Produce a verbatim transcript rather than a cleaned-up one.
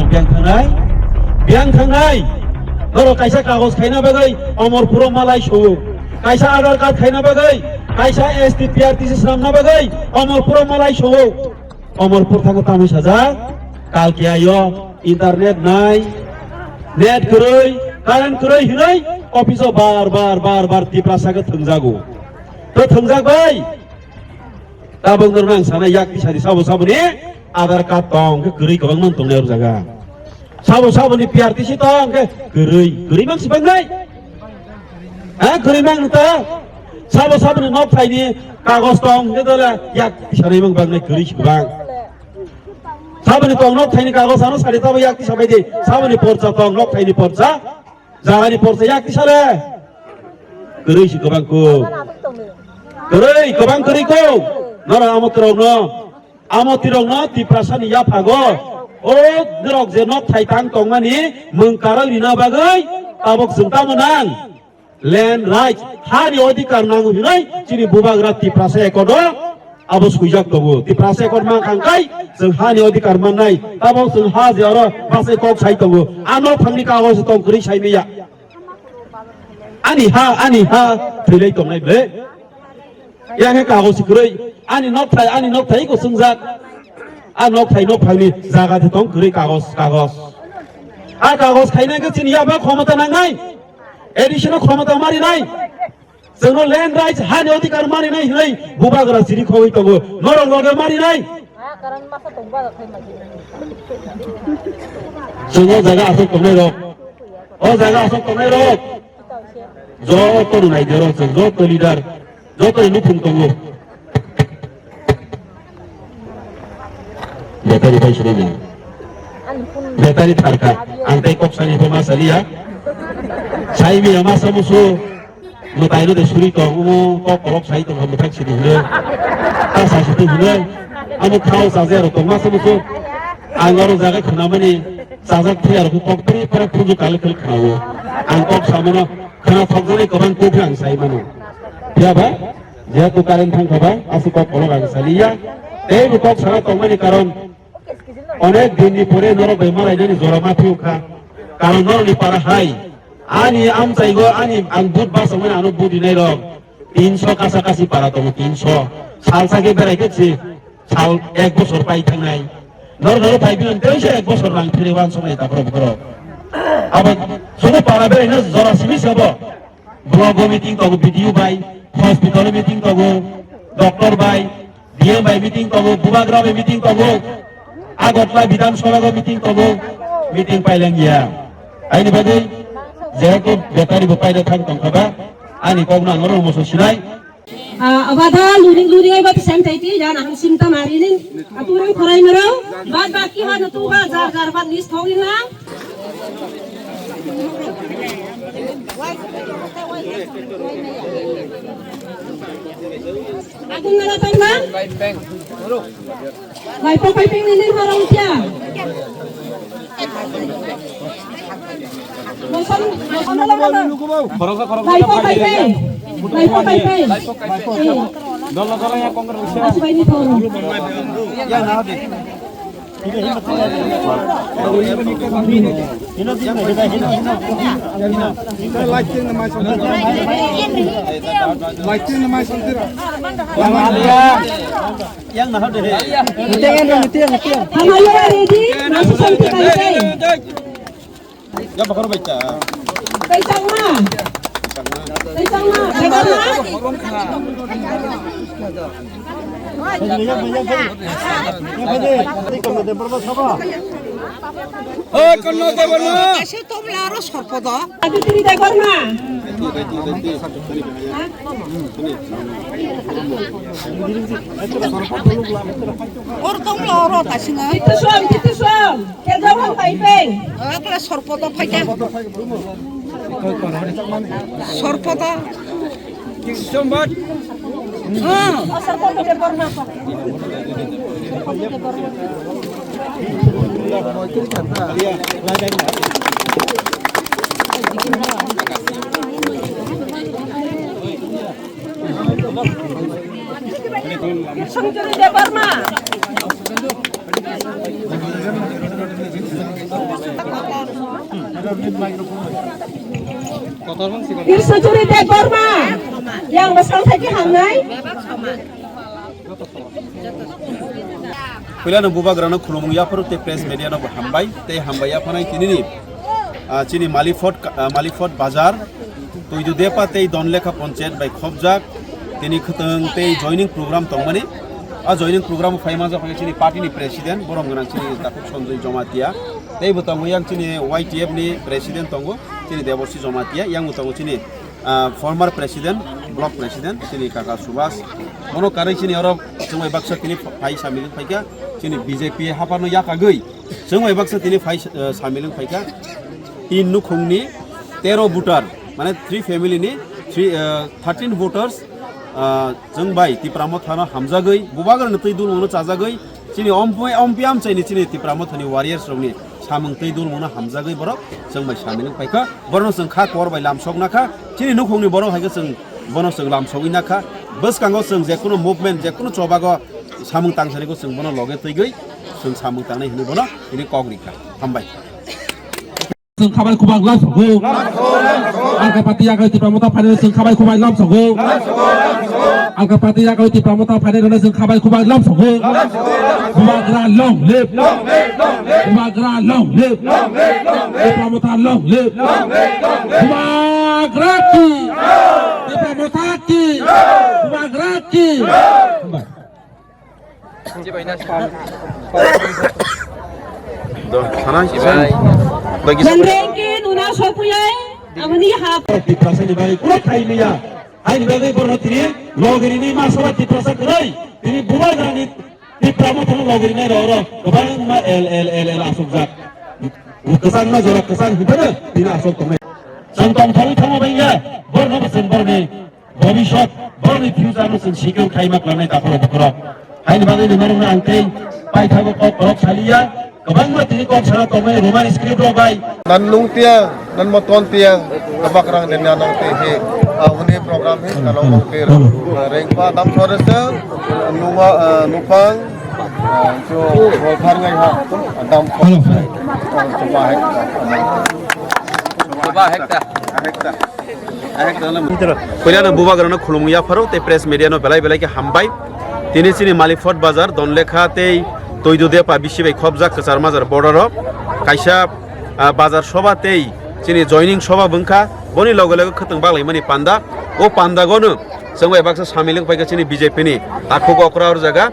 Biyang thangnai, biyang thangnai. Norok kaisa kagoj khaina bagwi Omorpuro malai suo. Kaisa Aadhaar card khaina bagwi, kaisa S T P R T C swnamna bagwi Omorpuro malai suo. Omorpur thango tamwi sajak, kalki ayo, internet nai, net kwrwi, current kwrwi hinwi office o bar bar bar bar Tiprasa khe thwngjago. To thwngjak bai. Tabuk norno ang sana yak tisani sabo saboni Aadhaar card tong khe kwrwi kwbangma tongnai o jaga. Sabo saboni P R T C tong khe kwrwi, kwrwi mang si bangnai. Ha, kwrwi mang ta. Sabo saboni nok thaini kagoj tong khe dole yak tisani mang bangnai kwrwi si kwbang. Saboni tong nok thaini kagoj ano sari tabo yak tisa bai di. Saboni porcha tong nok thaini porcha. Jagani porsa yak tisale. Kwrwi si kwbang ko. Kwrwi kwbang kwrwi ko. Nora amo tirok no. Amo tirok no Tiprasa ni yaphago. O norok je nok thai tang tongmani mung karang rina bagwi tabok chwng tamo nang. Land rights, hani odhikar nango hinoi chini bubagra Tiprasa ekodo. Abo swijak tongo. Tiprasa ekor mang khangkai, chwng hani odhikar mannai. Tabok chwng ha je oro bachai kok sai tongo. Ano phangni kagoj tong kwrwi sai maya. Ani ha, ani ha, thwilai tongnai ble. Yang he kagoj kwrwi. Ani nok thai, ani nok thai ko swngjak. A nok thai nok phangni jaga de tong kwrwi kagoj, kagoj. A kagoj khaina khe chini yaba khomota nangnai. Additional khomota mari nai. Chwngno land rights hani odhikar mani nai hinwi bubagra chiri khogwi tongo. Norok loge mani nai. Chwngno jaga aswk tongnai rok. O jaga aswk tongnai rok. Joto nai de rok chwng joto leader. Joto ni nukhung tongo. Betari bai sini ni. Betari tharka. Ang tei kok sani pho ma saliya. Sai mi ama samusu. Mwtai no de suri tong. Umo kok kolok sai tong. Mwtai sini hino. Ta sa sini hino. Amo khao sa zero tong ma samusu. Ang aro jaga khna mani. Sajak thai aro kok pri para phuju kale kale khna o. Ang kok samano khna thok jani kwbang kok ang sai mano. Phiya ba? Jehetu current thang kha ba, aswk kok kolok ang saliya. Tei bo kok sana tongmani karon onek din ni pore norok bai malai nani jora ma phiyo kha. Karon norok ni para hai. Ani amchai go ani ang but basa mani ano but rinai rok. Tinso kasa kasi para tongo, tinso. Salsa khe berai khe si sal ek bosor pai thangnai. Norok norok pai bilang tei se ek bosor rang phiri wan songnai ta borok borok. Abo sono para berai no jora simi sabo. Blogo meeting tongo, B D O bai, hospital meeting tongo, doctor bai, D M bai meeting tongo, bubagra bai meeting tongo, Agartala Bidhan Sabha go meeting tongo, meeting paileng ya. Aini bagwi jehetu betari bo paida thang tongkha ba, ani kok no ang oro moso sinai. Ah, abada luring luring ai bat sem thaiti, jan ang sim ta mari ning. Aturang khorai mero, bat baki ha natu ba jar jar bat nis thong ning lang. Agung nala tang ba? Bai pok pai ping ning ning horong tia. Laipok pai pe. Laipok pai pe. Asbai ni thoro. Yang na hade. Hamaya ready, nasi santi pai pe. Ya bakar baca. Tei changma. Tei changma. Tei changma. Oi, kono de bono. Ase to bla aro sorpo do. Aditri Debbarma. Or tong lo oro ta singa. Tituswam, tituswam. Kejau hang pai peng. Ekla sorpo do phaikha. Sorpo do. Sombat. Ah. Songchuri Debbarma. Krishna Churi Debbarma, yang bwskang thai khe hamnai. Puila no bubagrano khulumung yapharo tei press media no bo hambai, tei hambai yaphanai tinini, ah, chini Malifot, ah, Malifot bazar, Tuidu Depa tei Donlekha Ponchayat bai khopjak, tini khwtwng tei joining program tongmani. A joining program o phai manjak phai chini party ni president, borom gwnang chini Dakhuk Sanjoy Jamatia. Tei bo tongo yang chini Y T F ni president tongo, chini Deborsi Jamatia, yang bo tongo chini, ah, former president, block president, chini kaka Subhas. Bono karwi chini oro chwng bai baksa tini phai samil wng phaikha, chini B J P haphano yakagwi chwng bai baksa tini phai, ah, samil wng phaikha. Tin nukhungni tero voter, mane three family ni three, ah, thirteen voters, ah, chwng bai Tipra Mothano hamjagwi, bubagrano twi dulmungno chajagwi, chini ompi-, ompiam chaini chini Tipra Mothani warriors rokni samung twi dulmungno hamjagwi borok chwng bai samil wng phaikha. Borokno chwng kha kor bai lamsok nakha, chini nukhungni borok hai khe chwng bono chwng lamsogwi nakha. Bwskango chwng jekunu movement, jekunu chobago samung tangsaniko chwng bono loge twigwi chwng samung tangnai hwnwi bono tini kok rikha. Hambai. Chwng khabai khubak lam sogo. Alka party yagai Tipra Motha phainai chwng khabai khubak lam sogo. Alka party yagai Tipra Motha phainai rwna chwng khabai khubak lam sogo. Bubagra long live. Bubagra long live. Tipra Motha long live. Bubagra ki. Tipra Motha ki. Bubagra ki. Hambai. Do, sana, Chibai. Bagi Jangre ke nuna sopuyai, amani hap. Tiprasa ni bagwi kuro khai liya. Hai ni bagwi borno tini logiri ni ma soba Tiprasa kwrwi. Tini bubagrani Tipra Motha logiri ni roro. Kwbangma L, L, L, L asukjak. Kwchangma jora kwchang hibana tini asuk tongnai. Chwng tongthokwi thangma bangya. Borno bwswng borni Bobiswt borni future no chwng secure khaima klangnai takhoro bukhurok. Haini bagwi ni norokno ang tei paithago kok borok saliya. Kwbangma tini kok sana tongmani Roman script rok bai. Nan nung tiang, nan moton tiang, tabak rang den nang te he. Ah, uni program he, kalau nung te rengpa dam sore se, nunga, ah, nupang, ah, jo, golthar ngai ha, dam. Hello. Ah, coba hai. Coba hai ta. Hai ta. Puila no bubagrano khulumung yapharo tei press media no belai belai khe hambai. Tini chini Malifot bazar, Donlekha tei Toidu Depa bisi bai khopjak kwchar majar border o kaisa, ah, bazar soba tei chini joining soba bwngkha. Boni loge loge khwtwng baglaimani panda. O pandagono chwng bai baksa samil wng paikha chini B J P ni takhuk okra or jaga.